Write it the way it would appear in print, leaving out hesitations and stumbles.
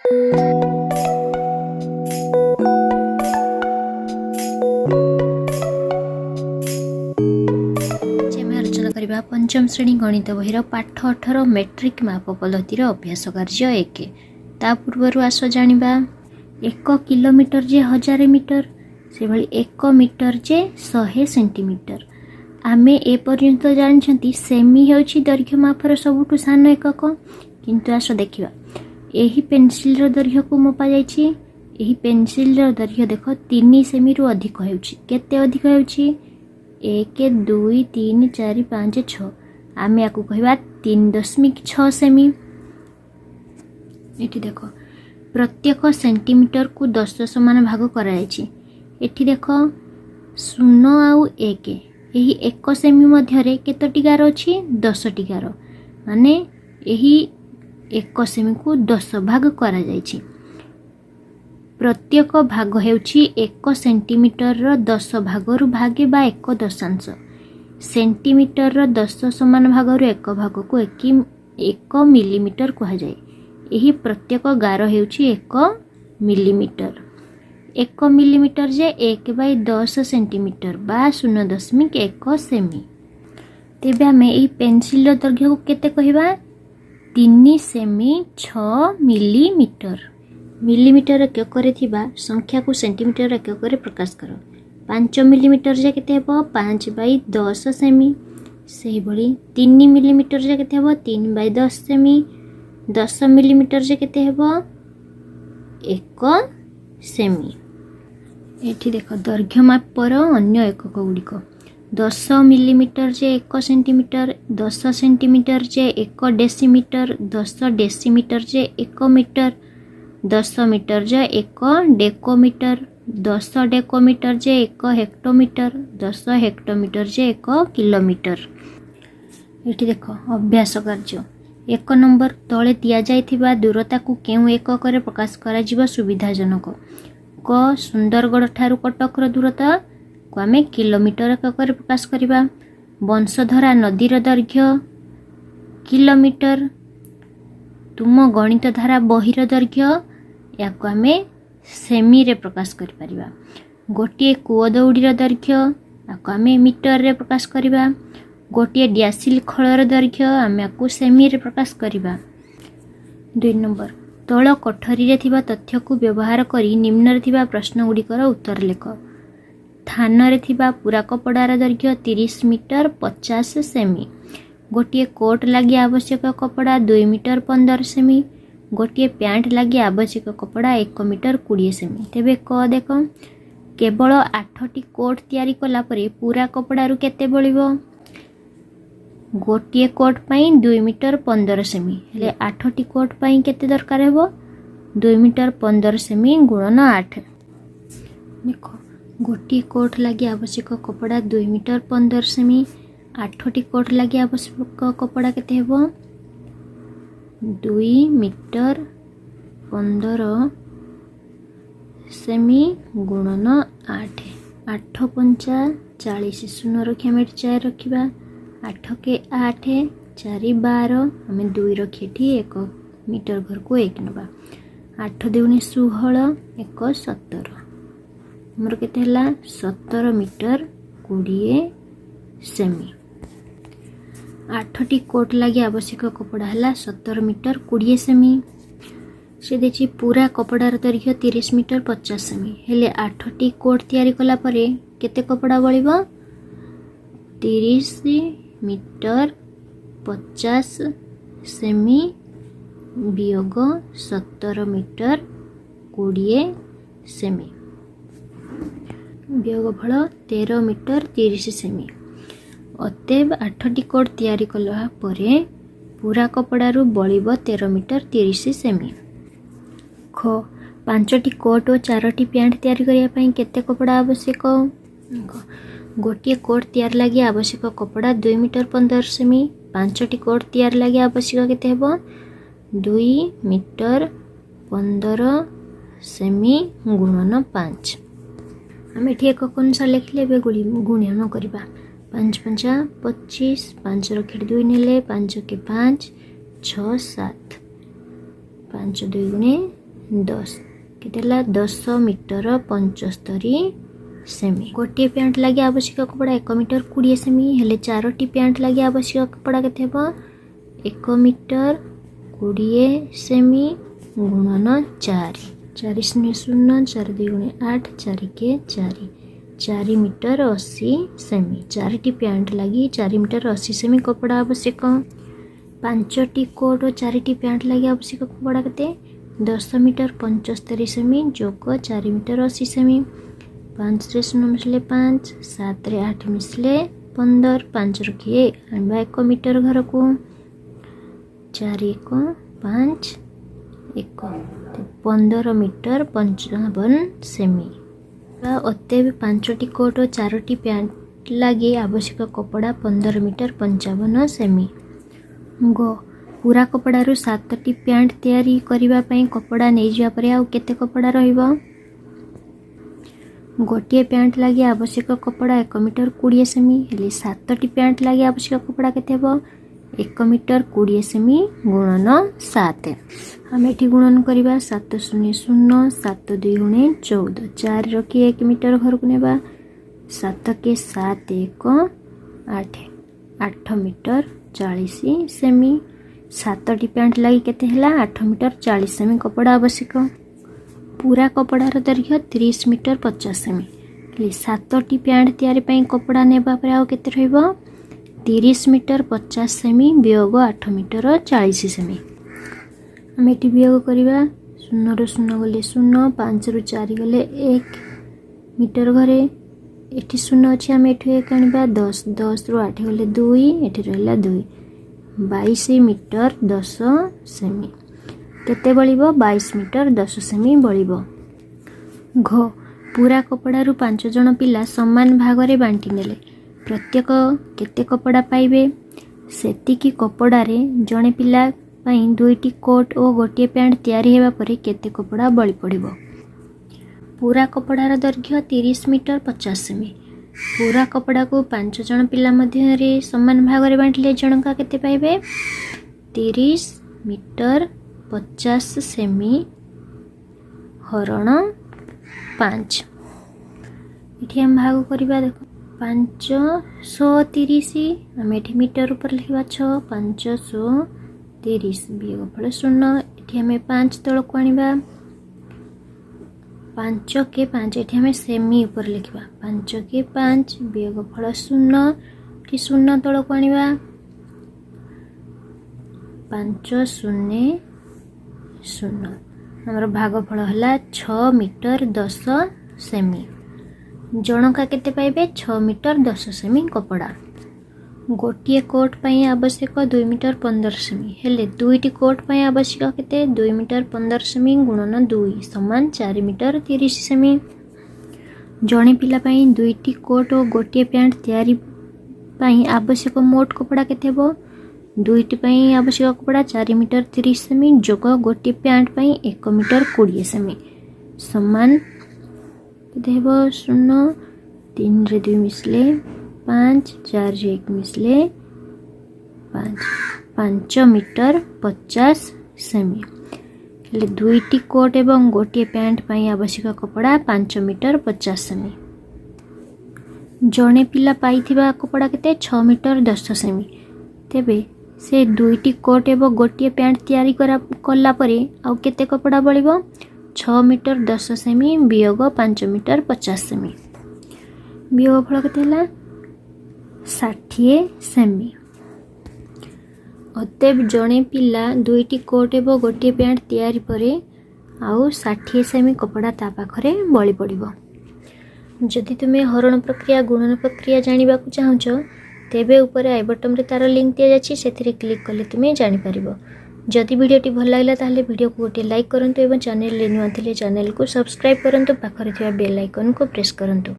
ଆଜି ଆମେ ଆଲୋଚନା କରିବା ପଞ୍ଚମ ଶ୍ରେଣୀ ଗଣିତ ବହିର ପାଠ 18, ମେଟ୍ରିକ୍ ମାପ ପଦ୍ଧତିର ଅଭ୍ୟାସ କାର୍ଯ୍ୟ 1। ତା ପୂର୍ବରୁ ଆସ ଜାଣିବା, 1 କିଲୋମିଟର ଯେ 1000 ମିଟର, ସେଭଳି 1 ମିଟର ଯେ 100 ସେଣ୍ଟିମିଟର। ଆମେ ଏପର୍ଯ୍ୟନ୍ତ ଜାଣିଛନ୍ତି ସେମି ହେଉଛି ଦୈର୍ଘ୍ୟ ମାପର ସବୁଠୁ ସାନ ଏକକ। କିନ୍ତୁ ଆସ ଦେଖିବା, ଏହି ପେନସିଲର ଦୈର୍ଘ୍ୟକୁ ମପାଯାଇଛି। ଏହି ପେନସିଲର ଦୈର୍ଘ୍ୟ ଦେଖ, 3 ସେମିରୁ ଅଧିକ ହେଉଛି। କେତେ ଅଧିକ ହେଉଛି? 1, 2, 3, 4, 5, 6। ଆମେ ୟାକୁ କହିବା 3.6 ସେମି। ଏଠି ଦେଖ, ପ୍ରତ୍ୟେକ ସେଣ୍ଟିମିଟରକୁ 10 ସମାନ ଭାଗ କରାଯାଇଛି। ଏଠି ଦେଖ, 0 ଆଉ 1, ଏହି 1 ସେମି ମଧ୍ୟରେ କେତୋଟି ଗାର ଅଛି? 10ଟି ଗାର। ମାନେ ଏହି 1 ସେମିକୁ 10 ଭାଗ କରାଯାଇଛି। ପ୍ରତ୍ୟେକ ଭାଗ ହେଉଛି 1 ସେଣ୍ଟିମିଟରର 10 ଭାଗରୁ ଭାଗେ ବା 1/10। ସେଣ୍ଟିମିଟରର 10 ସମାନ ଭାଗରୁ 1 ଭାଗକୁ 1 ମିଲିମିଟର କୁହାଯାଏ। ଏହି ପ୍ରତ୍ୟେକ ଗାର ହେଉଛି 1 ମିଲିମିଟର। 1 ମିଲିମିଟର ଯେ 1/10 ସେଣ୍ଟିମିଟର ବା 0.1 ସେମି। ତେବେ ଆମେ ଏହି ପେନସିଲର ଦୈର୍ଘ୍ୟକୁ କେତେ କହିବା? 3 ସେମି 6 ମିଲିମିଟର। ମିଲିମିଟର ଏକକରେ ଥିବା ସଂଖ୍ୟାକୁ ସେଣ୍ଟିମିଟର ଏକକରେ ପ୍ରକାଶ କର। 5 ମିଲିମିଟର ଯେ କେତେ ହେବ? 5/10 ସେମି। ସେହିଭଳି 3 ମିଲିମିଟର ଯେ କେତେ ହେବ? 3/10 ସେମି। 10 ମିଲିମିଟର ଯେ କେତେ ହେବ? 1 ସେମି। ଏଠି ଦେଖ, ଦୈର୍ଘ୍ୟ ମାପର ଅନ୍ୟ ଏକକ ଗୁଡ଼ିକ। 10 ମିଲିମିଟର ଯେ 1 ସେଣ୍ଟିମିଟର, 10 ସେଣ୍ଟିମିଟର ଯେ 1 ଡେସିମିଟର, 10 ଡେସିମିଟର ଯେ 1 ମିଟର, 10 ମିଟର ଯେ 1 ଡେକୋମିଟର, 10 ଡେକୋମିଟର ଯେ 1 ହେକ୍ଟୋମିଟର, 10 ହେକ୍ଟୋମିଟର ଯେ 1 କିଲୋମିଟର। ଏଠି ଦେଖ, ଅଭ୍ୟାସ କାର୍ଯ୍ୟ 1 ନମ୍ବର, ତଳେ ଦିଆଯାଇଥିବା ଦୂରତାକୁ କେଉଁ ଏକକରେ ପ୍ରକାଶ କରାଯିବ ସୁବିଧାଜନକ? କ, ସୁନ୍ଦରଗଡ଼ ଠାରୁ କଟକର ଦୂରତାକୁ ଆମେ କିଲୋମିଟର ଏକକରେ ପ୍ରକାଶ କରିବା। ବଂଶଧରା ନଦୀର ଦୈର୍ଘ୍ୟ କିଲୋମିଟର। ତୁମ ଗଣିତ ଧାରା ବହିର ଦୈର୍ଘ୍ୟ, ୟାକୁ ଆମେ ସେମିରେ ପ୍ରକାଶ କରିପାରିବା। ଗୋଟିଏ କୂଅ ଦଉଡ଼ିର ଦୈର୍ଘ୍ୟ, ୟାକୁ ଆମେ ମିଟରରେ ପ୍ରକାଶ କରିବା। ଗୋଟିଏ ଡିଆସିଲ୍ ଖୋଳର ଦୈର୍ଘ୍ୟ, ଆମେ ୟାକୁ ସେମିରେ ପ୍ରକାଶ କରିବା। 2 ନମ୍ବର, ତଳ କୋଠରୀରେ ଥିବା ତଥ୍ୟକୁ ବ୍ୟବହାର କରି ନିମ୍ନରେ ଥିବା ପ୍ରଶ୍ନଗୁଡ଼ିକର ଉତ୍ତର ଲେଖ। ଥାନରେ ଥିବା ପୁରା କପଡ଼ାର ଦୈର୍ଘ୍ୟ 30 ମିଟର 50 ସେମି। ଗୋଟିଏ କୋଟ୍ ଲାଗି ଆବଶ୍ୟକ କପଡ଼ା 2 ମିଟର 15 ସେମି। ଗୋଟିଏ ପ୍ୟାଣ୍ଟ ଲାଗି ଆବଶ୍ୟକ କପଡ଼ା 1 ମିଟର 20 ସେମି। ତେବେ କ ଦେଖ, କେବଳ 8ଟି କୋଟ୍ ତିଆରି କଲା ପରେ ପୁରା କପଡ଼ାରୁ କେତେ ବଳିବ? ଗୋଟିଏ କୋଟ୍ ପାଇଁ 2 ମିଟର 15 ସେମି ହେଲେ 8ଟି କୋଟ୍ ପାଇଁ କେତେ ଦରକାର ହେବ? 2 ମିଟର 15 ସେମି ଗୁଣନ 8। ଦେଖ, ଗୋଟିଏ କୋଟ୍ ଲାଗି ଆବଶ୍ୟକ କପଡ଼ା 2 ମିଟର 15 ସେମି। 8ଟି କୋଟ୍ ଲାଗି ଆବଶ୍ୟକ କପଡ଼ା କେତେ ହେବ? 2 ମିଟର 15 ସେମି ଗୁଣନ 8। 8 ପଞ୍ଚା 40, 0 ରଖି ଆମେ ଏଠି 4 ରଖିବା। 8 କେ 8, 4 12, ଆମେ 2 ରଖି ଏଠି 1 ମିଟର ଘରକୁ 1 ନେବା। 8 ଦୁଗୁଣେ 16, 1 17। ଆମର କେତେ ହେଲା? 17 ମିଟର 20 ସେମି। 8ଟି କୋଟ୍ ଲାଗି ଆବଶ୍ୟକ କପଡ଼ା ହେଲା 17 ମିଟର 20 ସେମି। ସେ ଦେଇଛି, ପୁରା କପଡ଼ାର ଦୈର୍ଘ୍ୟ 30 ମିଟର 50 ସେମି ହେଲେ 8ଟି କୋଟ୍ ତିଆରି କଲା ପରେ କେତେ କପଡ଼ା ବଳିବ? 30 ମିଟର 50 ସେମି ବିୟୋଗ 17 ମିଟର 20 ସେମି, ବିୟୋଗ ଫଳ 13 ମିଟର 30 ସେମି। ଅତଏବ 8ଟି କୋଟ୍ ତିଆରି କଲା ପରେ ପୁରା କପଡ଼ାରୁ ବଳିବ 13 ମିଟର 30 ସେମି। ଖ, 5ଟି କୋଟ୍ ଓ 4ଟି ପ୍ୟାଣ୍ଟ ତିଆରି କରିବା ପାଇଁ କେତେ କପଡ଼ା ଆବଶ୍ୟକ? ଗୋଟିଏ କୋଟ୍ ତିଆରି ଲାଗି ଆବଶ୍ୟକ କପଡ଼ା 2 ମିଟର 15 ସେମି। 5ଟି କୋଟ୍ ତିଆରି ଲାଗି ଆବଶ୍ୟକ କେତେ ହେବ? 2 ମିଟର 15 ସେମି ଗୁଣନ 5। ଆମେ ଏଠି ଏକକ ଅନୁସାରେ ଲେଖିଲେ, ଏବେ ଗୁଣନ କରିବା। 5 ପଞ୍ଚା 25, 5 ରଖି 2 ନେଲେ, 5 କେ 5, 6, 7, 5 2 ଗୁଣେ 10। କେତେ ହେଲା? 10 ମିଟର 75 ସେମି। ଗୋଟିଏ ପ୍ୟାଣ୍ଟ ଲାଗି ଆବଶ୍ୟକ କପଡ଼ା 1 ମିଟର 20 ସେମି ହେଲେ ଚାରୋଟି ପ୍ୟାଣ୍ଟ ଲାଗି ଆବଶ୍ୟକ କପଡ଼ା କେତେ ହେବ? 1 ମିଟର 20 ସେମି ଗୁଣନ ଚାରି। ଚାରି ଶୂନ୍ୟ ଶୂନ୍ୟ, ଚାରି ଦୁଇ ଗୁଣେ ଆଠ, ଚାରି କେ ଚାରି, 4 ମିଟର 80 ସେମି। ଚାରିଟି ପ୍ୟାଣ୍ଟ ଲାଗି 4 ମିଟର 80 ସେମି କପଡ଼ା ଆବଶ୍ୟକ। ପାଞ୍ଚଟି କୋଟ୍ ଓ ଚାରିଟି ପ୍ୟାଣ୍ଟ ଲାଗି ଆବଶ୍ୟକ କପଡ଼ା କେତେ? 10 ମିଟର 75 ସେମି ଯୋଗ 4 ମିଟର 80 ସେମି। ପାଞ୍ଚରେ ଶୂନ ମିଶିଲେ ପାଞ୍ଚ, ସାତରେ ଆଠ ମିଶିଲେ 15, ପାଞ୍ଚ ରଖି ଆଣିବା 1 ମିଟର ଘରକୁ। ଚାରି ଏକ ପାଞ୍ଚ ଏକ, 15 ମିଟର 55 ସେମି। ଅତଏବ ପାଞ୍ଚଟି କୋଟ୍ ଓ ଚାରୋଟି ପ୍ୟାଣ୍ଟ ଲାଗି ଆବଶ୍ୟକ କପଡ଼ା 15 ମିଟର 55 ସେମି। ଗ, ପୁରା କପଡ଼ାରୁ ସାତଟି ପ୍ୟାଣ୍ଟ ତିଆରି କରିବା ପାଇଁ କପଡ଼ା ନେଇଯିବା ପରେ ଆଉ କେତେ କପଡ଼ା ରହିବ? ଗୋଟିଏ ପ୍ୟାଣ୍ଟ ଲାଗି ଆବଶ୍ୟକ କପଡ଼ା 1 ମିଟର 20 ସେମି ହେଲେ ସାତଟି ପ୍ୟାଣ୍ଟ ଲାଗି ଆବଶ୍ୟକ କପଡ଼ା କେତେ ହେବ? 1 ମିଟର 20 ସେମି ଗୁଣନ ସାତ। ଆମେ ଏଠି ଗୁଣନ କରିବା। ସାତ ଶୂନ୍ୟ ଶୂନ୍ୟ, ସାତ ଦୁଇ ଗୁଣେ 14, ଚାରି ରଖି 1 ମିଟର ଘରକୁ ନେବା। ସାତ କେ ସାତ, ଏକ ଆଠ, 8 ମିଟର 40 ସେମି। ସାତଟି ପ୍ୟାଣ୍ଟ ଲାଗି କେତେ ହେଲା? 8 ମିଟର 40 ସେମି କପଡ଼ା ଆବଶ୍ୟକ। ପୁରା କପଡ଼ାର ଦୈର୍ଘ୍ୟ 30 ମିଟର 50 ସେମି ହେଲେ ସାତଟି ପ୍ୟାଣ୍ଟ ତିଆରି ପାଇଁ କପଡ଼ା ନେବା ପରେ ଆଉ କେତେ ରହିବ? 30 ମିଟର 50 ସେମି ବିୟୋଗ 8 ମିଟର 40 ସେମି। ଆମେ ଏଠି ବିୟୋଗ କରିବା। ଶୂନ୍ୟରୁ ଶୂନ୍ୟ ଗଲେ ଶୂନ୍ୟ, ପାଞ୍ଚରୁ ଚାରି ଗଲେ 1 ମିଟର ଘରେ। ଏଠି ଶୂନ୍ୟ ଅଛି, ଆମେ ଏଠୁ ଏକ ଆଣିବା। 10, 10ରୁ ଆଠ ଗଲେ ଦୁଇ, ଏଠି ରହିଲା ଦୁଇ, 22 ମିଟର 10 ସେମି। କେତେ ବଳିବ? 22 ମିଟର 10 ସେମି ବଳିବ। ଘ, ପୁରା କପଡ଼ାରୁ ପାଞ୍ଚ ଜଣ ପିଲା ସମାନ ଭାଗରେ ବାଣ୍ଟି ନେଲେ ପ୍ରତ୍ୟେକ କେତେ କପଡ଼ା ପାଇବେ? ସେତିକି କପଡ଼ାରେ ଜଣେ ପିଲା ପାଇଁ ଦୁଇଟି କୋଟ୍ ଓ ଗୋଟିଏ ପ୍ୟାଣ୍ଟ ତିଆରି ହେବା ପରେ କେତେ କପଡ଼ା ବଳି ପଡ଼ିବ? ପୁରା କପଡ଼ାର ଦୈର୍ଘ୍ୟ 30 ମିଟର 50 ସେମି। ପୁରା କପଡ଼ାକୁ ପାଞ୍ଚ ଜଣ ପିଲା ମଧ୍ୟରେ ସମାନ ଭାଗରେ ବାଣ୍ଟିଲେ ଜଣକା କେତେ ପାଇବେ? 30 ମିଟର 50 ସେମି ହରଣ ପାଞ୍ଚ। ଏଠି ଆମେ ଭାଗ କରିବା। ଦେଖ, 5 6 30, ଆମେ ଏଠି ମିଟର ଉପରେ ଲେଖିବା ଛଅ, 5 6 30, ବିୟୋଗ ଫଳ ଶୂନ୍ୟ। ଏଠି ଆମେ ପାଞ୍ଚ ତଳକୁ ଆଣିବା। ପାଞ୍ଚ କେ ପାଞ୍ଚ, ଏଠି ଆମେ ସେମି ଉପରେ ଲେଖିବା। ପାଞ୍ଚ କେ ପାଞ୍ଚ, ବିୟୋଗ ଫଳ ଶୂନ୍ୟ। ଏଠି ଶୂନ୍ୟ ତଳକୁ ଆଣିବା। ପାଞ୍ଚ ଶୂନ୍ୟ ଶୂନ୍ୟ। ଆମର ଭାଗଫଳ ହେଲା 6 ମିଟର 10 ସେମି। ଜଣକା କେତେ ପାଇବେ? 6 ମିଟର 10 ସେମି କପଡ଼ା। ଗୋଟିଏ କୋଟ୍ ପାଇଁ ଆବଶ୍ୟକ 2 ମିଟର 15 ସେମି ହେଲେ ଦୁଇଟି କୋଟ୍ ପାଇଁ ଆବଶ୍ୟକ କେତେ? 2 ମିଟର 15 ସେମି ଗୁଣନ ଦୁଇ ସମାନ 4 ମିଟର 30 ସେମି। ଜଣେ ପିଲା ପାଇଁ ଦୁଇଟି କୋଟ୍ ଓ ଗୋଟିଏ ପ୍ୟାଣ୍ଟ ତିଆରି ପାଇଁ ଆବଶ୍ୟକ ମୋଟ କପଡ଼ା କେତେ ହେବ? ଦୁଇଟି ପାଇଁ ଆବଶ୍ୟକ କପଡ଼ା 4 ମିଟର 30 ସେମି ଯୋଗ ଗୋଟିଏ ପ୍ୟାଣ୍ଟ ପାଇଁ 1 ମିଟର 20 ସେମି ସମାନ କେତେ ହେବ? ଶୂନ୍ୟ, ତିନିରେ ଦୁଇ ମିଶିଲେ ପାଞ୍ଚ, ଚାରିରେ ଏକ ମିଶିଲେ ପାଞ୍ଚ, 5 ମିଟର 50 ସେମି। ହେଲେ ଦୁଇଟି କୋଟ୍ ଏବଂ ଗୋଟିଏ ପ୍ୟାଣ୍ଟ ପାଇଁ ଆବଶ୍ୟକ କପଡ଼ା 5 ମିଟର 50 ସେମି। ଜଣେ ପିଲା ପାଇଥିବା କପଡ଼ା କେତେ? 6 ମିଟର 10 ସେମି। ତେବେ ସେ ଦୁଇଟି କୋଟ୍ ଏବଂ ଗୋଟିଏ ପ୍ୟାଣ୍ଟ ତିଆରି କଲା ପରେ ଆଉ କେତେ କପଡ଼ା ବଳିବ? 6 ମିଟର 10 ସେମି ବିୟୋଗ 5 ମିଟର 50 ସେମି। ବିୟୋଗ ଫଳ କେତେ ହେଲା? 60 ସେମି। ଅତଏବ ଜଣେ ପିଲା ଦୁଇଟି କୋଟ୍ ଏବଂ ଗୋଟିଏ ପ୍ୟାଣ୍ଟ ତିଆରି ପରେ ଆଉ 60 ସେମି କପଡ଼ା ତା ପାଖରେ ବଳି ପଡ଼ିବ। ଯଦି ତୁମେ ହରଣ ପ୍ରକ୍ରିୟା, ଗୁଣନ ପ୍ରକ୍ରିୟା ଜାଣିବାକୁ ଚାହୁଁଛ, ତେବେ ଉପରେ I ବଟନ୍ରେ ତା'ର ଲିଙ୍କ୍ ଦିଆଯାଇଛି। ସେଥିରେ କ୍ଲିକ୍ କଲେ ତୁମେ ଜାଣିପାରିବ। ଯଦି ଭିଡ଼ିଓଟି ଭଲ ଲାଗିଲା, ତାହେଲେ ଭିଡ଼ିଓକୁ ଗୋଟିଏ ଲାଇକ୍ କରନ୍ତୁ ଏବଂ ଚ୍ୟାନେଲରେ ନୂଆ ଥିଲେ ଚ୍ୟାନେଲକୁ ସବସ୍କ୍ରାଇବ୍ କରନ୍ତୁ। ପାଖରେ ଥିବା ବେଲ୍ ଆଇକନ୍କୁ ପ୍ରେସ୍ କରନ୍ତୁ।